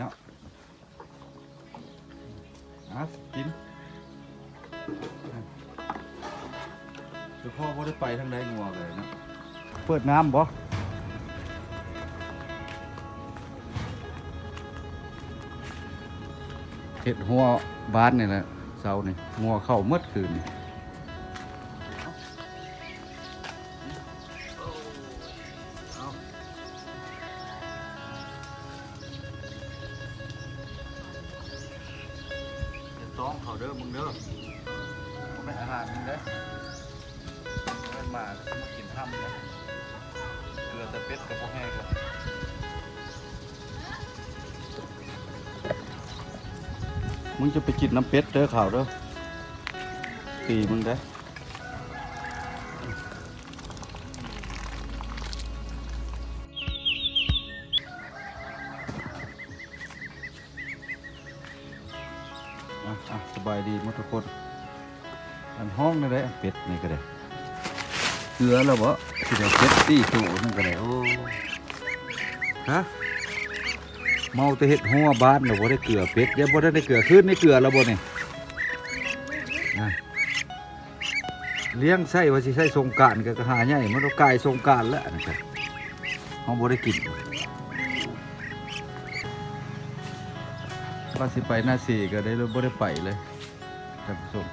ເນາະ ອ່ະ ກິນ ແຕ່ພໍ່ບໍ່ໄດ້ໄປທາງໃດ ງົວກໍໄດ້ເນາະ. ເປີດນ້ຳບໍ່? ເຮັດຮົ້ວບ້ານນີ້ແຫຼະ ເຊົ້ານີ້ ງົວເຂົ້າໝົດຄືນນີ້. ຢ່າຕ້ອງເຂົາເດີມຶງເດີ ບໍ່ແມ່ນອາຫານມຶງເດ້. ເອີ້ນມາ ມາກິນຫ້ຳເດ້ ເກືອແຕ່ເປັດກໍບໍ່ແຫ້ງແລ້ວ. ມຶງຈະໄປກິນນ້ຳເປັດເດີ ຂາວເດີ ຕີມຶງເດ້. ອ່ະ ອ່ະ ສະບາຍດີໝົດທຸກຄົນ. ອັນຮ້ອງແນວໃດ ອັນເປັດນີ້ກໍໄດ້ ເກືອແລ້ວບໍ່? ຊິໄດ້ເປັດສີ່ໂຕນັ້ນກໍໄດ້. ໂອ້ ຮະ ເມົາແຕ່ເຮັດຮົ້ວບ້ານແລ້ວ ບໍ່ໄດ້ເກືອເປັດ ຍັງບໍ່ທັນໄດ້ເກືອ. ຄືນນີ້ເກືອແລ້ວບໍ່ນີ້? ອ່ະ ລ້ຽງໃສ່ວ່າຊິໃສ່ສົງການ ກໍ ກໍຫາໃຫຍ່ ມັນກໍກາຍສົງການແລ້ວ ອັນນັ້ນກໍເຮົາບໍ່ໄດ້ກິນ. ວ່າຊິໄປນາເສກໍໄດ້ ບໍ່ໄດ້ໄປເລີຍທ່ານຜູ້ຊົມ.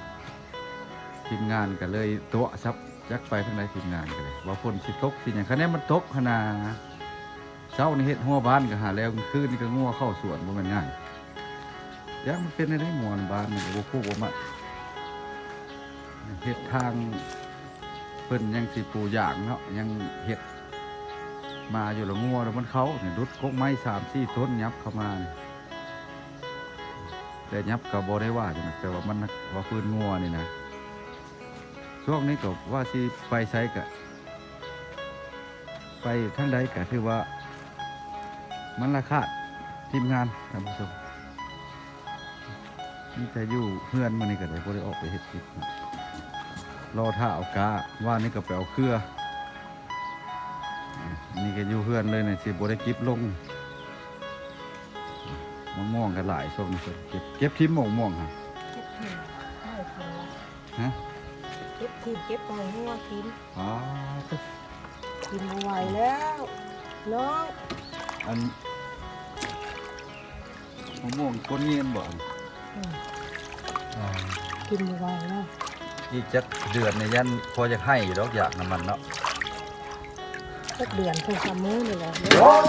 ທີມງານກໍເລີຍຕົວະຊັບ ຈັກໄປທາງໃດ ທີມງານກໍໄດ້ ວ່າຝົນຊິຕົກຊິຫຍັງ. ຄັນແມ່ນມັນຕົກຫັ້ນນາ ເຊົ້ານີ້ເຮັດຮົ້ວບ້ານກໍຫາແລ້ວ ຄືນນີ້ກໍງົວເຂົ້າສວນ ບໍ່ແມ່ນງ່າຍ. ຢ່າງມັນເປັນແນວໃດ ງົວບ້ານມັນກໍບໍ່ຄູ່ບໍ່ມາ ເຮັດທາງ ເພິ່ນຍັງຊິປູຢາງເນາະ ຍັງເຮັດມາຢູ່ລະ ງົວລະມັນເຂົ້ານີ້ ດຸດກົກໄມ້ສາມສີ່ຕົ້ນ ຫຍັບເຂົ້າມານີ້. ແຕ່ຫຍັບກໍບໍ່ໄດ້ວ່າຫຍັງ ແຕ່ວ່າມັນວ່າຟື້ນງົວນີ້ນະ. ຊ່ວງນີ້ກໍວ່າຊິໄປໃສກໍ ໄປທາງໃດກໍຖືວ່າມັນລະຄາດ ທີມງານທ່ານຜູ້ຊົມ. ມີແຕ່ຢູ່ເຮືອນມື້ນີ້ກໍໄດ້ ບໍ່ໄດ້ອອກໄປເຮັດກິດເນາະ ລໍຖ້າເອົາກ້າ. ວານນີ້ກໍໄປເອົາເຄືອ ນີ້ກໍຢູ່ເຮືອນເລີຍນີ້ ຊິບໍ່ໄດ້ເກັບລົງ. ມະມ່ວງກໍຫຼາຍຊ່ວງນີ້ ເກັບ ເກັບຖິ້ມໝາກມ່ວງຫັ້ນ ເກັບຖິ້ມ ເອົາກິນລະ ຮະ ເກັບຖິ້ມ ເກັບໃຫ້ງົວກິນ. ອໍ ກິນບໍ່ໄຫວແລ້ວນ້ອງ. ອັນ ມະມ່ວງກົນງຽນບໍ່? ອືມ ອໍ ກິນບໍ່ໄຫວແລ້ວ. ອີກຈັກເດືອນນີ້ຢ້ານພໍຢາກໄຫ້ຢູ່ດອກ ຢາກນຳມັນເນາະ. ຈັກເດືອນ ສອງສາມມື້ນີ້ແຫຼະ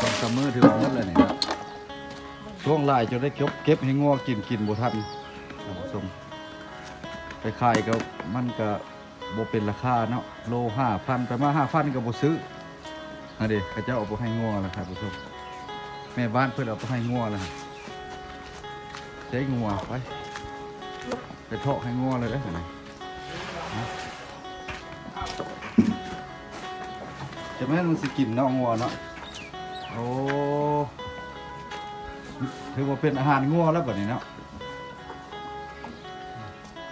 ສອງສາມມື້ຖືວ່າໝົດແລ້ວນີ້ເນາະ. ຊ່ວງຫຼາຍຈົນໄດ້ເກັບ ເກັບໃຫ້ງົວກິນ ກິນບໍ່ທັນ ທ່ານຜູ້ຊົມ. ໄປຂາຍກໍ ມັນກໍ ບໍ່ເປັນລາຄາເນາະ ໂລຫ້າພັນ ໄປມາຫ້າພັນກໍບໍ່ຊື້. ຫັ້ນເດ ເຂົາເຈົ້າເອົາໄປໃຫ້ງົວແລ້ວທ່ານຜູ້ຊົມ ແມ່ບ້ານເພິ່ນເອົາໄປໃຫ້ງົວແລ້ວ. ໃຊ້ງົວ ໄປ ໄປເທາະໃຫ້ງົວເລີຍເດີ. ຈະແມ່ນມັນຊິກິນເນາະ ງົວເນາະ. ໂອ້ ຖືວ່າເປັນອາຫານງົວແລ້ວບັດນີ້ເນາະ.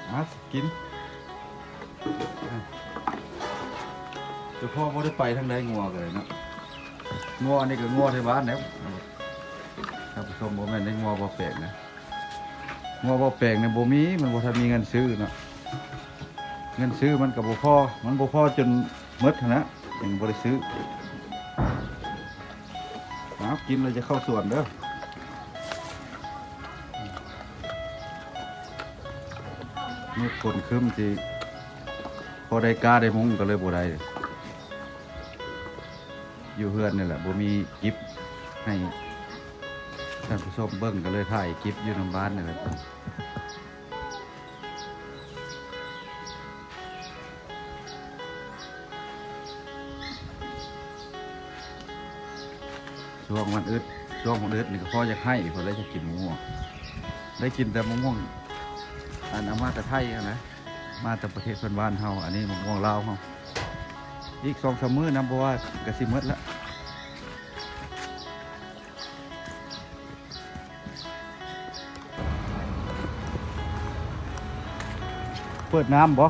ອ່ະ ກິນ ແຕ່ພໍ່ບໍ່ໄດ້ໄປທາງໃດ ງົວກໍໄດ້ເນາະ. ງົວອັນນີ້ກໍງົວໄທບ້ານແຫຼະທ່ານຜູ້ຊົມ ບໍ່ແມ່ນໄດ້ງົວບໍ່ແປງນະ. ງົວບໍ່ແປງນີ້ບໍ່ມີ ມັນບໍ່ທັນມີເງິນຊື້ເນາະ. ເງິນຊື້ມັນກໍບໍ່ພໍ ມັນບໍ່ພໍຈົນໝົດຫັ້ນນະ ຍັງບໍ່ໄດ້ຊື້. ເອົາ ກິນແລ້ວຈະເຂົ້າສວນເດີ. ເມກຝົນຄຶ້ມຊິ ພໍໄດ້ກ້າໄດ້ມຸງກໍເລີຍບໍ່ໄດ້. ຢູ່ເຮືອນນີ້ແຫຼະ ບໍ່ມີກິບໃຫ້ທ່ານຜູ້ຊົມເບິ່ງ ກໍເລີຍຖ່າຍກິບຢູ່ນຳບ້ານນີ້ແຫຼະ. ຊ່ວງວັນອຶດ ຊ່ວງວັນອຶດນີ້ກໍພໍຢາກໄຫ້ ພໍໄດ້ຢາກກິນໝາກມ່ວງ ໄດ້ກິນແຕ່ໝາກມ່ວງ ອັນເອົາມາແຕ່ໄທຫັ້ນນະ ມາແຕ່ປະເທດເພື່ອນບ້ານເຮົາ. ອັນນີ້ໝາກມ່ວງລາວເຮົາ ອີກສອງສາມມື້ນຳ ເພາະວ່າກໍຊິໝົດລະ. ເປີດນ້ຳບໍ່?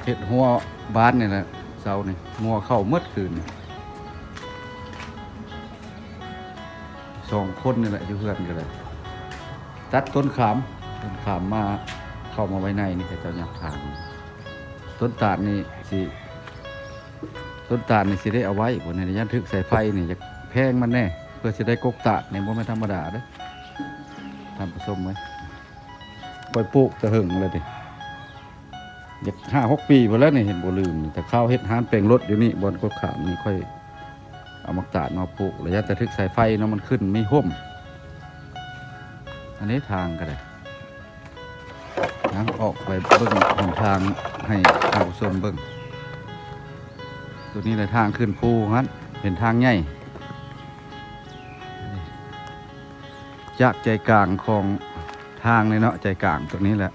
ເຮັດຮົ້ວບ້ານນີ້ແຫຼະ ເຊົ້ານີ້ງົວເຂົ້າໝົດຄືນ ສອງຄົນນີ້ແຫຼະ ຢູ່ເຮືອນກໍໄດ້ ຕັດຕົ້ນຂາມ ຕົ້ນຂາມມາ ເຂົ້າມາໄວ້ໃນນີ້ ເຂົາເຈົ້າຍັບທາງ. ຕົ້ນຕານນີ້ຊິ ຕົ້ນຕານນີ້ຊິໄດ້ເອົາໄວ້ ພວກນີ້ຢ້ານຖືກສາຍໄຟນີ້ ຢາກແພງມັນແດ່ ເພື່ອຊິໄດ້ກົກຕານນີ້ ບໍ່ແມ່ນທຳມະດາເດີ້ ທ່ານຜູ້ຊົມເອີຍ. ຂ້ອຍປູກແຕ່ເຫິງແລ້ວເດ ຢາກຫ້າຫົກປີພຸ້ນແລ້ວນີ້ ເຫັນບໍ່ລືມ ແຕ່ຄາວເຮັດຮ້ານແປງລົດຢູ່ນີ້ ບ່ອນກົກຂາມນີ້ ຂ້ອຍເອົາໝາກຕານມາປູກ ລະຢ້ານແຕ່ຖືກສາຍໄຟເນາະ ມັນຂຶ້ນມີຮົ່ມ. ອັນນີ້ທາງກໍໄດ້ ນຳອອກໄປເບິ່ງຫົນທາງໃຫ້ທ່ານຜູ້ຊົມເບິ່ງ. ໂຕນີ້ແຫຼະທາງຂຶ້ນພູຫັ້ນ ເປັນທາງໃຫຍ່ ຈາກໃຈກາງຂອງທາງນີ້ເນາະ ໃຈກາງໂຕນີ້ແຫຼະ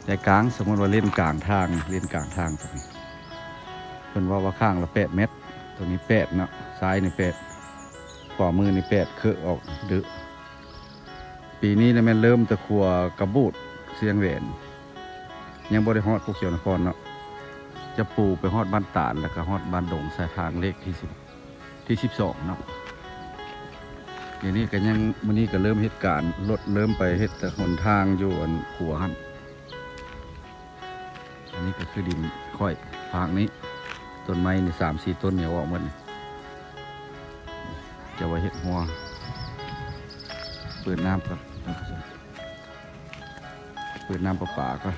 ໃຈກາງ ສົມມຸດວ່າເລນກາງທາງ ເລນກາງທາງໂຕນີ້ ເພິ່ນເວົ້າວ່າຂ້າງລະແປດແມັດ ໂຕນີ້ແປດເນາະ ຊ້າຍນີ້ແປດ ຂວາມືນີ້ແປດ ເຄີອອກເດີ້. ປີນີ້ນະແມ່ນເລີ່ມແຕ່ຂົວກະບູດ ຊຽງແຫວນ ຍັງບໍ່ໄດ້ຮອດພູຂຽວນະຄອນເນາະ ຈະປູໄປຮອດບ້ານຕານ ແລ້ວກໍຮອດບ້ານດົງ ສາຍທາງເລກທີສິບ ທີສິບສອງເນາະ. ດຽວນີ້ກໍຍັງ ມື້ນີ້ກໍເລີ່ມເຮັດການ ລົດເລີ່ມໄປເຮັດແຕ່ຫົນທາງຢູ່ອັນຂົວຫັ້ນ. ອັນນີ້ກໍຄືດິນຂ້ອຍ ພາກນີ້ ຕົ້ນໄມ້ນີ້ສາມສີ່ຕົ້ນນີ້ເອົາອອກໝົດນີ້ ຈະໄວ້ເຮັດຮົ້ວ ເປີດນ້ຳກ່ອນ ເປີດນ້ຳປະປາກ່ອນ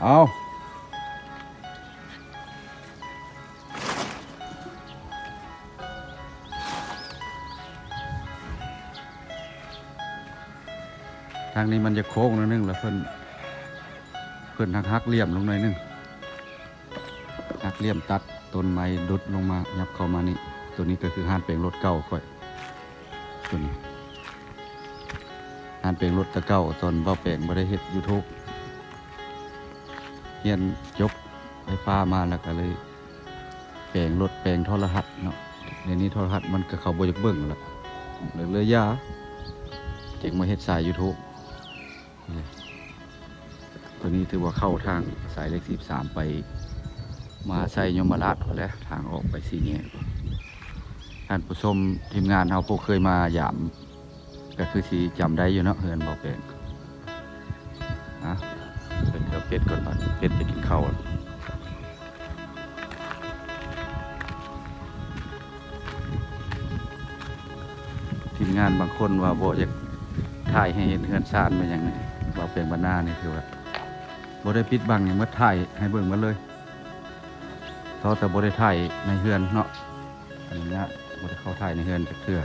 ເອົາ. ທາງນີ້ມັນຈະໂຄ້ງໜ້ອຍໜຶ່ງ ແລ້ວເພິ່ນ ເພິ່ນຫັກໆຫຼ່ຽມລົງໜ້ອຍໜຶ່ງ ຫັກຫຼ່ຽມຕັດຕົ້ນໄມ້ດຸດລົງມາ ຫຍັບເຂົ້າມານີ້. ໂຕນີ້ກໍຄືຮ້ານແປງລົດເກົ່າຂ້ອຍ ໂຕນີ້ ຮ້ານແປງລົດແຕ່ເກົ່າ ຕອນເບົາແປງບໍ່ໄດ້ເຮັດຢູທູບ ຮຽນຈົບໄຟຟ້າມາ ແລ້ວກໍເລີຍແປງລົດ ແປງໂທລະທັດເນາະ. ດຽວນີ້ໂທລະທັດມັນກໍເຂົາບໍ່ຢາກເບິ່ງລະ ເລີຍ ເລີຍຢ່າ ຈຶ່ງມາເຮັດສາຍຢູທູບ. ໂຕນີ້ຖືວ່າເຂົ້າທາງສາຍເລກສິບສາມ ໄປມະຫາໄຊຍົມມະລາດພຸ້ນແຫຼະ ທາງອອກໄປສີ່ແຍກ. ທ່ານຜູ້ຊົມ ທີມງານເຮົາຜູ້ເຄີຍມາຢາມ ກໍຄືຊິຈຳໄດ້ຢູ່ເນາະ ເຮືອນເບົາແປງ. ອະ ເພິ່ນເອົາເປັດກ່ອນ ບາດເປັດຈະກິນເຂົ້າ. ທີມງານບາງຄົນວ່າບໍ່ຢາກຖ່າຍໃຫ້ເຫັນເຮືອນຊານແມ່ນຫຍັງນີ້ ເບົາແປງບ້ານນານີ້ ຖືວ່າບໍ່ໄດ້ປິດບັງຫຍັງໝົດ ຖ່າຍໃຫ້ເບິ່ງໝົດເລີຍ. ເທົ່າແຕ່ບໍ່ໄດ້ຖ່າຍໃນເຮືອນເນາະ ອັນນີ້ນະ ບໍ່ໄດ້ເຂົ້າຖ່າຍໃນເຮືອນຈັກເທື່ອ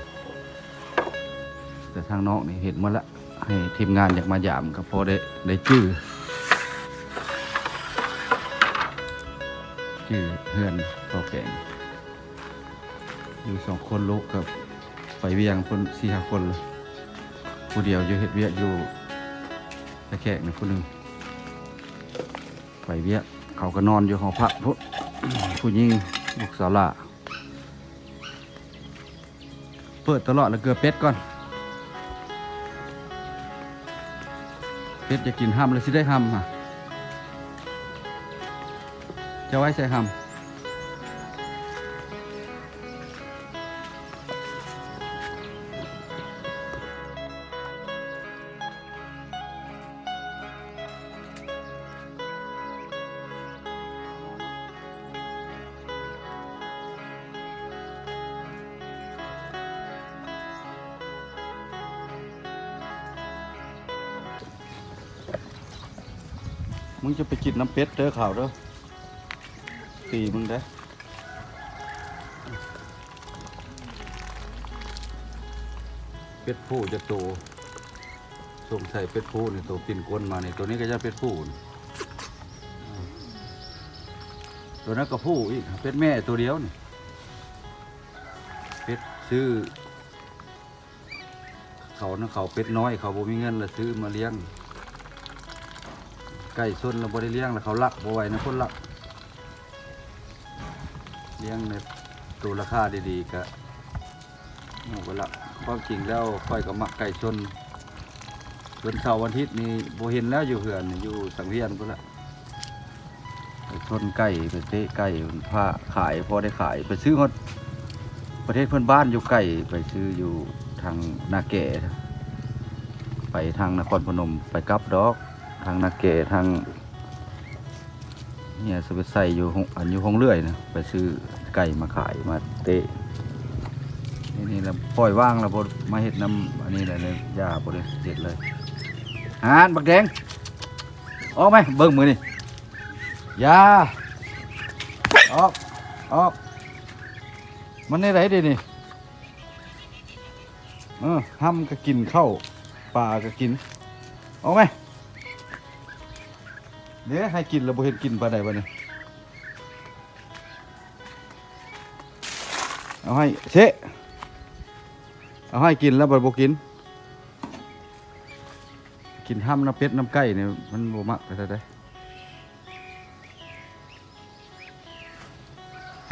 ແຕ່ທາງນອກນີ້ເຫັນໝົດລະ ໃຫ້ທີມງານຢາກມາຢາມກໍພໍໄດ້ ໄດ້ຈື່ ຈື່ເຮືອນເບົາແປງ. ຢູ່ສອງຄົນ ລູກກໍໄປວຽງພຸ້ນສີ່ຫ້າຄົນລະ ຜູ້ດຽວຢູ່ເຮັດວຽກຢູ່ທ່າແຂກນະ ຜູ້ໜຶ່ງໄປວຽກ ເຂົາກໍນອນຢູ່ຫໍພັກພຸ້ນ ຜູ້ຍິງ ລູກສາວຫຼ້າ. ເປີດຕະຫຼອດລະ ເກືອເປັດກ່ອນ ເປັດຈະກິນ ຫຳລະຊິໄດ້ຫຳ ຫາ ຈະໄວ້ໃສ່ຫຳ. ມຶງຈະໄປກິນນ້ຳເປັດເດີ ຂາວເດີ ຕີມຶງເດ້. ເປັດຜູ້ຈັກໂຕ ສົງໄສເປັດຜູ້ນີ້ ໂຕປິ່ນກົ້ນມານີ້ ໂຕນີ້ກໍຢ້ານເປັດຜູ້ ໂຕນັ້ນກໍຜູ້ອີກ ເປັດແມ່ໂຕດຽວນີ້ ເປັດຊື້ ເຂົານະ ເຂົາເປັດນ້ອຍ ເຂົາບໍ່ມີເງິນລະຊື້ມາລ້ຽງ. ໄກ່ຊົນລະບໍ່ໄດ້ລ້ຽງລະ ເຂົາລັກ ບໍ່ໄຫວນະຄົນລັກ. ລ້ຽງໃນໂຕລາຄາດີໆ ກະໝູ່ໄປລະ. ຄວາມຈິງແລ້ວຂ້ອຍກໍມັກໄກ່ຊົນ ວັນເສົາວັນອາທິດນີ້ບໍ່ເຫັນແລ້ວ ຢູ່ເຮືອນນີ້ ຢູ່ສັງວຽນພຸ້ນລະ. ໄປຊົນໄກ່ ໄປເຕະໄກ່ ພາຂາຍ ພໍໄດ້ຂາຍ. ໄປຊື້ຮອດປະເທດເພື່ອນບ້ານຢູ່ໄກ ໄປຊື້ຢູ່ທາງນາແກ ໄປທາງນະຄອນພະນົມ ໄປກັບດອກ ທາງນາແກ ທາງ ເມຍຊິໄປໃສ່ຢູ່ໂຮງ ອັນຢູ່ໂຮງເລື່ອຍນະ ໄປຊື້ໄກ່ມາຂາຍມາເຕະ. ນີ້ ນີ້ລະປ່ອຍວ່າງລະ ບໍ່ມາເຮັດນຳອັນນີ້ລະ ເລີຍຢ່າ ບໍ່ໄດ້ເຮັດເລີຍ. ຫານບັກແດງ ອອກໄໝ ເບິ່ງມື້ນີ້ ຢ່າ ອອກ ອອກ. ມັນແນວໃດເດນີ້? ເອີ ຮຳກໍກິນເຂົ້າ ປາກໍກິນ ອອກໄໝ. ເດ້ ໃຫ້ກິນແລ້ວບໍ່ເຫັນກິນປານໃດບັດນີ້. ເອົາໃຫ້ເຊະ ເອົາໃຫ້ກິນແລ້ວບັດບໍ່ກິນ. ກິນຮຳນຳເປັດນຳໄກ່ນີ້ມັນບໍ່ມັກປານໃດ.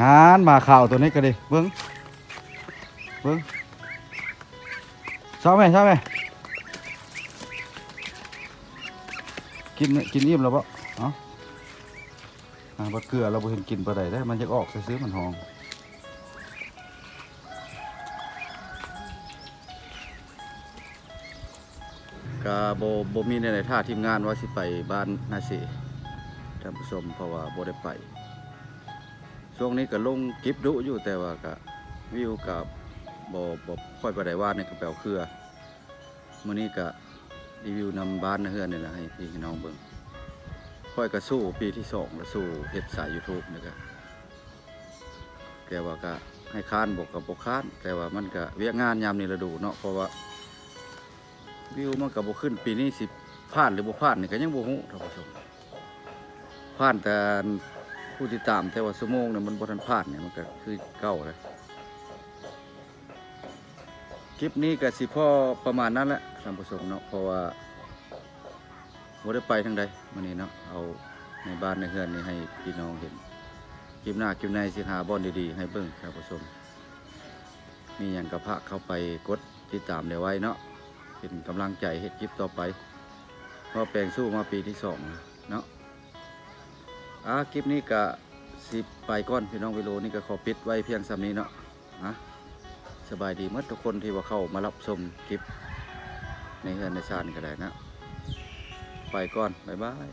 ຫານ ໝາຂາວໂຕນີ້ກໍດີ ເບິ່ງ ເບິ່ງ ເຊົາແມ ເຊົາແມ. ກິນ ກິນອີ່ມແລ້ວບໍ່? ເອົາ ຫາບັດເກືອລາວບໍ່ເຫັນກິນປານໃດເດ້ ມັນຢາກອອກຊື່ໆ ມັນຮ້ອງ. ກະບໍ່ ບໍ່ມີແນວໃດ ຖ້າທີມງານວ່າຊິໄປບ້ານນາເຊ ທ່ານຜູ້ຊົມ ເພາະວ່າບໍ່ໄດ້ໄປ. ຊ່ວງນີ້ກະລົງຄລິບດຸຢູ່ ແຕ່ວ່າກະວິວກະບໍ່ ບໍ່ຄ່ອຍປານໃດ. ວານນີ້ກະໄປເອົາເຄືອ ມື້ນີ້ກະຣີວິວນຳບ້ານນຳເຮືອນນີ້ແຫຼະ ໃຫ້ພີ່ໃຫ້ນ້ອງເບິ່ງ. ຂ້ອຍກະສູ້ປີທີສອງລະ ສູ້ເຮັດສາຍຢູທູບນີ້ກະ ແຕ່ວ່າກະໃຫ້ຄ້ານບໍ່ ກະບໍ່ຄ້ານ ແຕ່ວ່າມັນກະວຽກງານຍາມນີ້ລະດູເນາະ ເພາະວ່າວິວມັນກະບໍ່ຂຶ້ນ. ປີນີ້ຊິຜ່ານຫຼືບໍ່ຜ່ານນີ້ກະຍັງບໍ່ຮູ້ທ່ານຜູ້ຊົມ. ຜ່ານແຕ່ຜູ້ຕິດຕາມ ແຕ່ວ່າຊົ່ວໂມງນີ້ມັນບໍ່ທັນຜ່ານນີ້ ມັນກະຄືເກົ່າແຫຼະ. ຄລິບນີ້ກະຊິພໍປະມານນັ້ນແຫຼະທ່ານຜູ້ຊົມເນາະ ເພາະວ່າບໍ່ໄດ້ໄປທາງໃດມື້ນີ້ເນາະ ເອົາໃນບ້ານໃນເຮືອນນີ້ໃຫ້ພີ່ນ້ອງເຫັນ. ຄລິບໜ້າຄລິບໃນຊິຫາບ່ອນດີໆໃຫ້ເບິ່ງທ່ານຜູ້ຊົມ. ມີຫຍັງກະຝາກເຂົ້າໄປກົດຕິດຕາມໄດ້ໄວເນາະ ເປັນກຳລັງໃຈເຮັດຄລິບຕໍ່ໄປ ເພາະແປງສູ້ມາປີທີສອງເນາະ. ອາ ຄລິບນີ້ກະຊິໄປກ່ອນພີ່ນ້ອງ ວິດີໂອນີ້ກະຂໍປິດໄວ້ພຽງສ່ຳນີ້ເນາະ. ອາ ສະບາຍດີໝົດທຸກຄົນທີ່ວ່າເຂົ້າມາຮັບຊົມຄລິບໃນເຮືອນໃນຊານກໍໄດ້ນະ. ໄປກ່ອນ ບາຍບາຍ.